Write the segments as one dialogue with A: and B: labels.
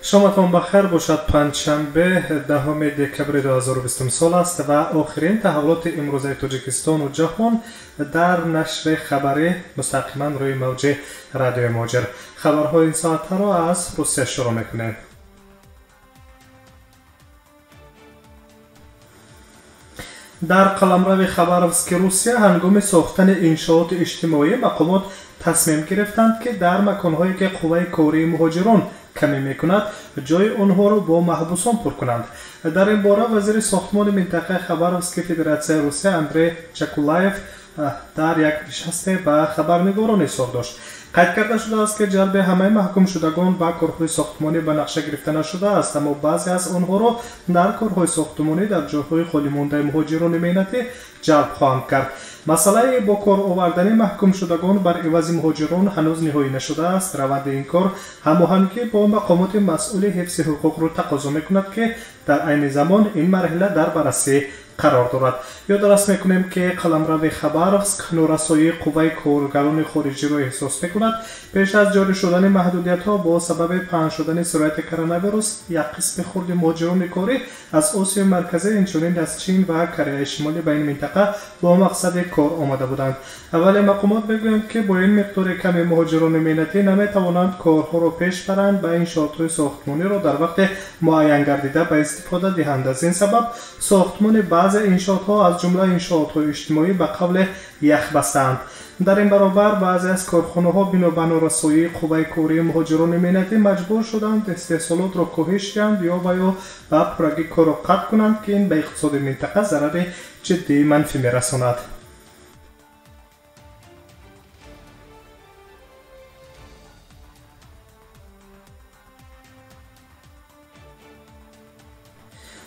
A: Шоматон бахайр бошад. Панҷшанбе, 10 декабри 2020 сол аст ва охирин таҳаввулоти имрӯзаи Тоҷикистону ҷаҳон дар нашри хабарӣ мустақиман рӯи мавҷи радиои Муҳоҷир. Хабарҳои ин соатаро аз Русия шурӯъ мекунем. Дар қаламрави Хабаровски Русия ҳангоми сохтани иншооти иҷтимоӣ мақомот тасмим гирифтанд, ки дар маконҳое ки қувваи кории муҳоҷирон камӣ мекунад, ҷои онҳоро бо маҳбусон пур кунанд. Дар ин бора вазири сохтмони минтақаи Хабаровски Федератсияи Русия Андрей Чакулаев дар як нишасте ба хабарнигорон изҳор дошт. Қайд карда шудааст, ки ҷалби ҳамаи маҳкумшудагон ба корҳои сохтмонӣ ба нақша гирифта нашудааст, аммо баъзе аз онҳоро дар корҳои сохтмонӣ дар ҷойҳои холимондаи муҳоҷирони меҳнатӣ ҷалб хоҳанд кард. Масъалаи бо кор овардани маҳкумшудагон бар ивази муҳоҷирон ҳанӯз ниҳоӣ нашудааст. Раванди ин кор ҳамоҳангӣ бо мақомоти масъули ҳифзи ҳуқуқро тақозо мекунад, ки дар айни замон ин марҳила дар баррасӣ қарор дорад. Ёдрас мекунем, ки қаламрави Хабаровск норасоии қувваи коргарони хориҷиро эҳсос мекунад. Пеш аз ҷорӣ шудани маҳдудиятҳо бо сабаби паҳн шудани сирояти коронавирус, як қисми хурди муҳоҷирони корӣ аз Осиёи Марказӣ, инчунин аз Чин ва Кореяи Шимолӣ ба ин минтақа бо мақсади кор омада буданд. Аввале мақомот мегӯянд, ки бо ин миқдори ками муҳоҷирони меҳнатӣ наметавонанд корҳоро пеш баранд ва иншоотҳои сохтмониро дар вақти муайян гардида ба истифода диҳанд. Аз ин сабаб сохтмони баъзе иншоотҳо, аз ҷумла иншоотҳои иҷтимоӣ, ба қавле ях бастаанд. Дар ин баробар баъзе аз корхонаҳо бино ба норасоии қувваи кории муҳоҷирони меҳнатӣ маҷбур шуданд истеҳсолотро коҳиш диҳанд ё ва ё ба пуррагӣ корро қатъ кунанд, ки ин ба иқтисоди минтақа зарари ҷиддии манфӣ мерасонад.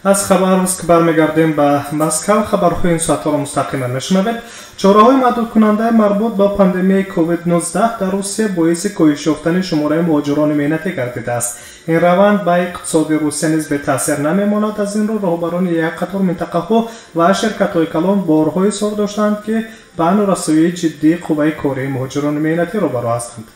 A: Аз Хабаровск бармегардем ба Москав. Хабарҳои ин соатҳоро мустақиман мешунавед. Чораҳои маҳдудкунандаи марбут ба пандемияи COVID-19 дар Русия боиси коҳиш ёфтани шумораи муҳоҷирони меҳнатӣ гардидааст. Ин раванд ба иқтисоди Русия низ бетаъсир намемонад. Аз ин рӯ роҳбарони як қатор минтақаҳо ва ширкатҳои калон борҳо изҳор доштанд, ки ба норасоии ҷиддии қувваи кории муҳоҷирони меҳнатӣ рӯбарӯ ҳастанд.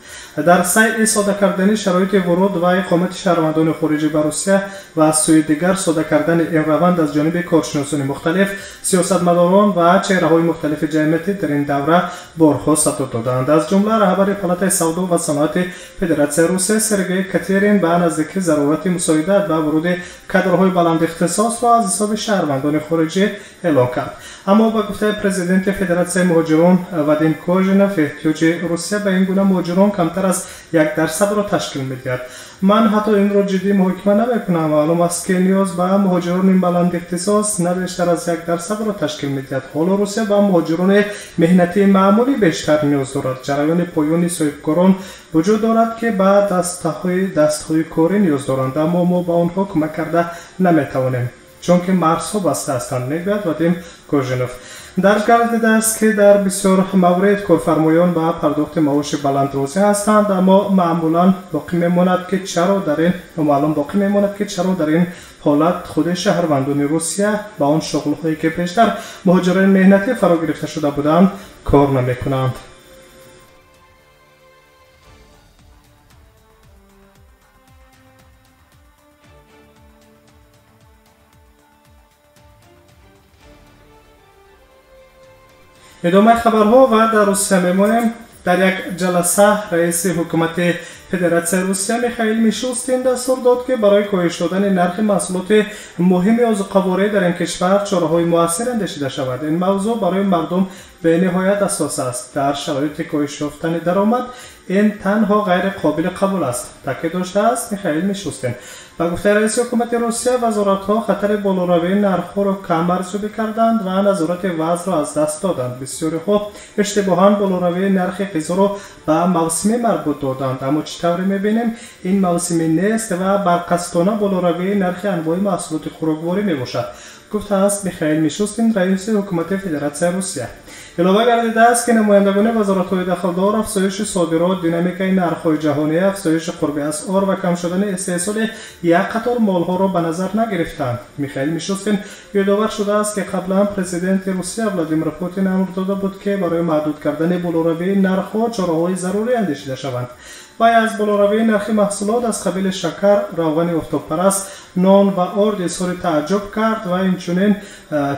A: Дар сайъи сода кардани шароити вуруд ва иқомати шаҳрвандони хориҷӣ ба Русия ва аз сӯи дигар сода кардани ин раванд аз ҷониби коршиносони мухталиф, сиёсатмадорон ва чеҳраҳои мухталифи ҷамъиятӣ дар ин давра борҳо садо доданд. Аз ҷумла раҳбари Палатаи савдо ва саноати Федератсияи Русия Сергей Катерин ба наздики зарурати мусоидат ба вуруди кадрҳои баландихтисосро аз ҳисоби шаҳрвандони хориҷӣ эълон кард. Аммо ба гуфтаи президенти Федератсияи муҳоҷирон Вадим Кожинов, эҳтиёҷи Русия ба ин гуна муҳоҷирон камтар аз 1%-ро ташкил медиҳад. Ман ҳатто инро ҷиддӣ муҳокима намекунам. Маълум аст, ки ниёз ба муҳоҷирони баландихтисос на бештар аз 1%-ро ташкил медиҳад. Ҳоло Русия ба муҳоҷирони меҳнатии маъмулӣ бештар ниёз дорад. Ҷараёни поёни соҳибкорон вуҷуд дорад, ки ба дастҳои корӣ ниёз доранд, аммо мо ба онҳо кӯмак карда наметавонем, чунки марзҳо баста ҳастанд, мегӯяд Вадим Кожинов. Дарҷ гардидааст, ки дар бисёр маврид корфармоён ба пардохти маоши баланд розӣ ҳастанд, аммо маъмулан боқӣ мемонад, ки чаро дар ин маълум боқӣ мемонад, ки чаро дар ин ҳолат худи шаҳрвандони Русия ба он шуғлҳое, ки пештар муҳоҷирони меҳнатӣ фаро гирифта шуда буданд, кор намекунанд. Идомаи хабарҳо ва дар Русия мемонем. Дар як ҷаласа раиси ҳукумати Федератсияи Русия Михаил Мишустин дастур дод, ки барои коҳиш додани нархи маҳсулоти муҳими озуқаворӣ дар ин кишвар чораҳои муассир андешида шавад. Ин мавзӯъ барои мардум бениҳоят асос аст. Дар шароити коҳиш ёфтани даромад ин танҳо ғайриқобили қабул аст, таъкид доштааст Михаил Мишустин. Ба гуфтаи раиси ҳукумати Русия, вазоратҳо хатари болоравии нархҳоро кам арзёбӣ карданд ва назорати вазъро аз даст доданд. Бисёриҳо иштибоҳан болоравии нархи ғизоро ба мавсимӣ марбут доданд, аммо чӣ тавре мебинем, ин мавсимӣ нест ва барқасдона болоравии нархи анвои маҳсулоти хӯрокворӣ мебошад, гуфтааст Михаил Мишустин, раиси ҳукумати Федератсияи Русия. Илова гардидааст, ки намояндагони вазоратҳои дахлдор афзоиши содирот, динамикаи нархҳои ҷаҳонӣ, афзоиши қурби асъор ва кам шудани истеҳсоли як қатор молҳоро ба назар нагирифтанд. Михаил Мишустин ёдовар шудааст, ки қаблан президенти Русия Владимир Путин амр дода буд, ки барои маҳдуд кардани болоравии нархҳо чораҳои зарурӣ андешида шаванд. Вай аз болоравии нархи маҳсулот аз қабили шакар, равғани офтобпараст, нон ва орд изҳори тааҷҷуб кард ва инчунин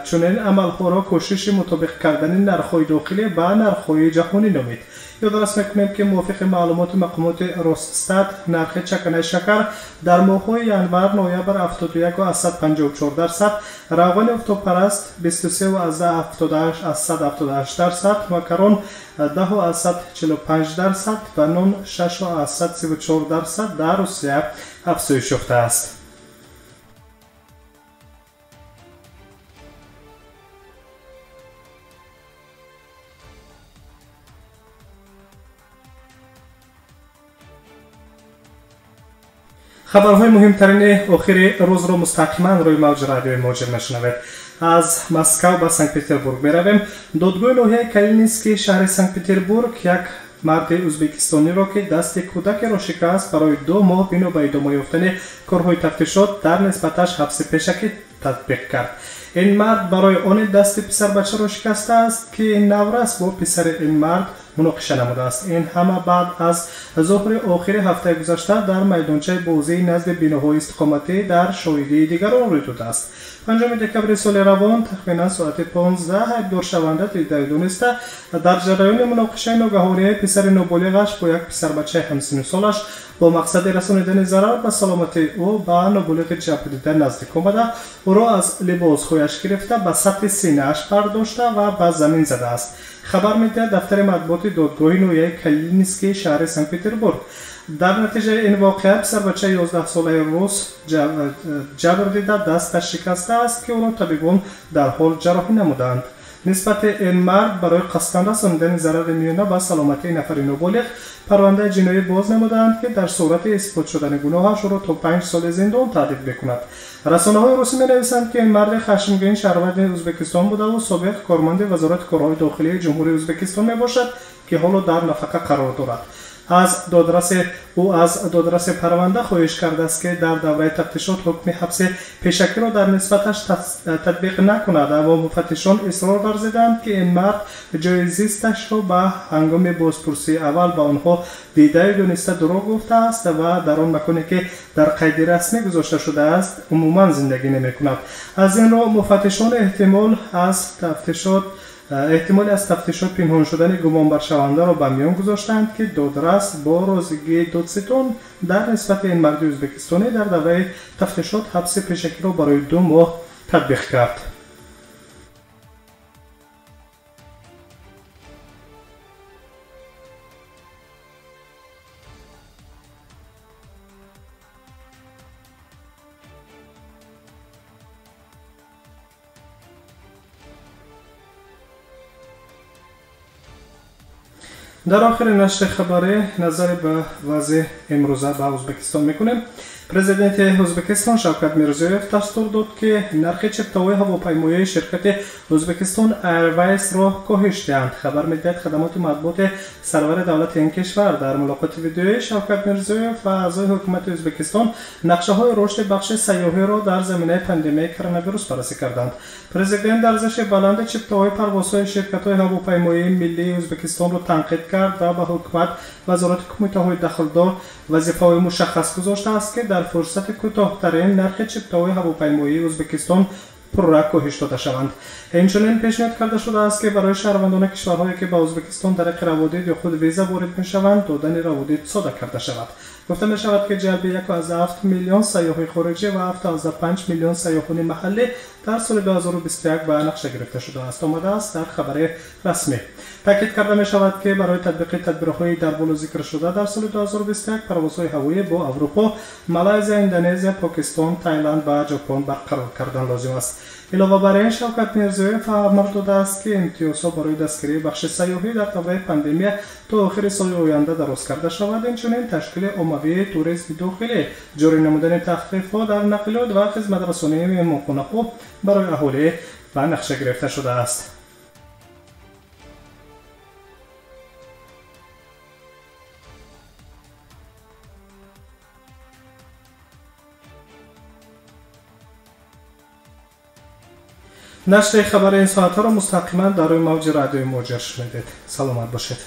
A: чунин амалҳоро кӯшиши мутобиқ кардани нархҳои дохилӣ ба нархҳои ҷаҳонӣ номид. Ёдрас мекунем, ки мувофиқи маълумоти мақомоти Росстат, нархи чаканаи шакар дар моҳҳои январ-ноябр 71,54%, равғани офтобпараст 23,78%, макарон 10,45% ва нон 6,34% дар Русия афзоиш ёфтааст. Хабарҳои муҳимтарини охири рӯзро мустақиман рӯи мавҷи радиои Муҳоҷир мешунавед. Аз Москав ба Санкт-Петербург меравем. Додгоҳи ноҳияи Калининский шаҳри Санкт-Петербург як марди ӯзбекистониро, ки дасти кӯдакеро шикаст, барои 2 моҳ бино ба идома ёфтани корҳои тафтишот дар нисбаташ ҳабси пешакӣ татбиқ кард. Ин мард барои оне дасти писарбачаро шикастааст, ки наврас бо писари ин мард муноқиша намудааст. Ин ҳама баъд аз зуҳри охири ҳафтаи гузашта дар майдончаи бозии назди биноҳои истиқоматӣ дар шоҳидии дигарон рӯй додааст. 5 декабри соли равон тахминан соати 15 айбдоршаванда дидаи дониста дар ҷараёни муноқишаи ногаҳонии писари ноболиғаш бо як писарбачаи ҳамсину солаш бо мақсади расонидани зарар ба саломатии ӯ ба ноболиғи ҷабрдида наздик омада, ӯро аз либосҳояш гирифта ба сатҳи синааш бардошта ва ба замин задааст. Хабар медиҳад дафтари матбуоти додгоҳи ноҳияи Калининский шаҳри Санкт-Петербург. Дар натиҷаи ин воқеа писарбачаи 11-солаи рус ҷабр дида дасташ шикастааст, ки ӯро табибон дар ҳол ҷарроҳӣ намуданд. Нисбати ин мард барои қасдан расонидани зарари миёна ба саломатии нафари ноболиғ парвандаи ҷиноӣ боз намуданд, ки дар сурати исбот шудани гуноҳаш ӯро то 5 соли зиндон таҳдид мекунад. Расонаҳои русӣ менависанд, ки ин марди хашмгин шаҳрванди Ӯзбекистон будаву собиқ корманди Вазорати корҳои дохилии Ҷумҳурии Ӯзбекистон мебошад, ки ҳоло дар нафақа қарор дорад. Ӯ аз додраси парванда хоҳиш кардааст, ки дар давраи тафтишот ҳукми ҳабси пешакиро дар нисбаташ татбиқ накунад, аммо муфаттишон исрор варзиданд, ки ин мард ҷои зисташро ба ҳангоми бозпурсии аввал ба онҳо дидаю дониста дурӯғ гуфтааст ва дар он маконе, ки дар қайди расмӣ гузошта шудааст, умуман зиндагӣ намекунад. Аз ин рӯ муфаттишон эҳтимоли аз тафтишот пинҳон шудани гумонбаршавандаро ба миён гузоштанд, ки додрас бо розигии додситон дар нисбати ин марди ӯзбекистонӣ дар давраи тафтишот ҳабси пешакиро барои 2 моҳ татбиқ кард. Дар охири нашри хабарӣ назаре ба вазъи имрӯза ба Ӯзбекистон мекунем. Президенти Ӯзбекистон Шавкат Мирзиёев дастур дод, ки нархи чиптаҳои ҳавопаймоии ширкати Ӯзбекистон Airways-ро коҳиш диҳанд. Хабар медиҳад хадамоти матбуоти сарвари давлати ин кишвар. Дар мулоқоти видеоӣ Шавкат Мирзиёев ва аъзои ҳукумати Ӯзбекистон нақшаҳои рушди бахши сайёҳиро дар заминаи пандемияи коронавирус баррасӣ карданд. Президент арзиши баланди чиптаҳои парвозҳои ширкатҳои ҳавопаймоии миллии Ӯзбекистонро танқид кард ва ба ҳукумат, вазорати кумитаҳои дахлдор вазифаҳои мушаххас гузоштааст, ки дар фурсати кӯтоҳтарин нархи чиптаҳои ҳавопаймоии Ӯзбекистон пурра коҳиш дода шаванд. Инчунин пешниҳод карда шудааст, ки барои шаҳрвандони кишварҳое, ки ба Ӯзбекистон тариқи раводид ё худ виза ворид мешаванд, додани раводид сода карда шавад. Гуфта мешавад, ки ҷалби 1,7 миллион сайёҳи хориҷӣ ва 7,5 миллион сайёҳони маҳаллӣ дар соли 2021 ба нақша гирифта шудааст, омадааст дар хабари расмӣ. Таъкид карда мешавад, ки барои татбиқи тадбирҳои дар боло зикршуда дар соли 2021 парвозҳои ҳавоӣ бо Аврупо, Малайзия, Индонезия, Покистон, Тайланд ва Ҷопон барқарор кардан лозим аст. Илова бар ин, Шавкат Мирзиёев амр додааст, ки имтиёзҳо барои дастгирии бахши сайёҳӣ дар давраи пандемия то охири соли оянда дароз карда шавад. Инчунин ташкили оммавии туризми дохилӣ, ҷорӣ намудани тахфифҳо дар нақлиёт ва хизматрасонии меҳмонхонаҳо барои аҳолӣ ба нақша гирифта шудааст. Нашри хабари ин соатҳоро мустақиман дар рӯи мавҷи радиои Муҳоҷир шунидед. Саломат бошед.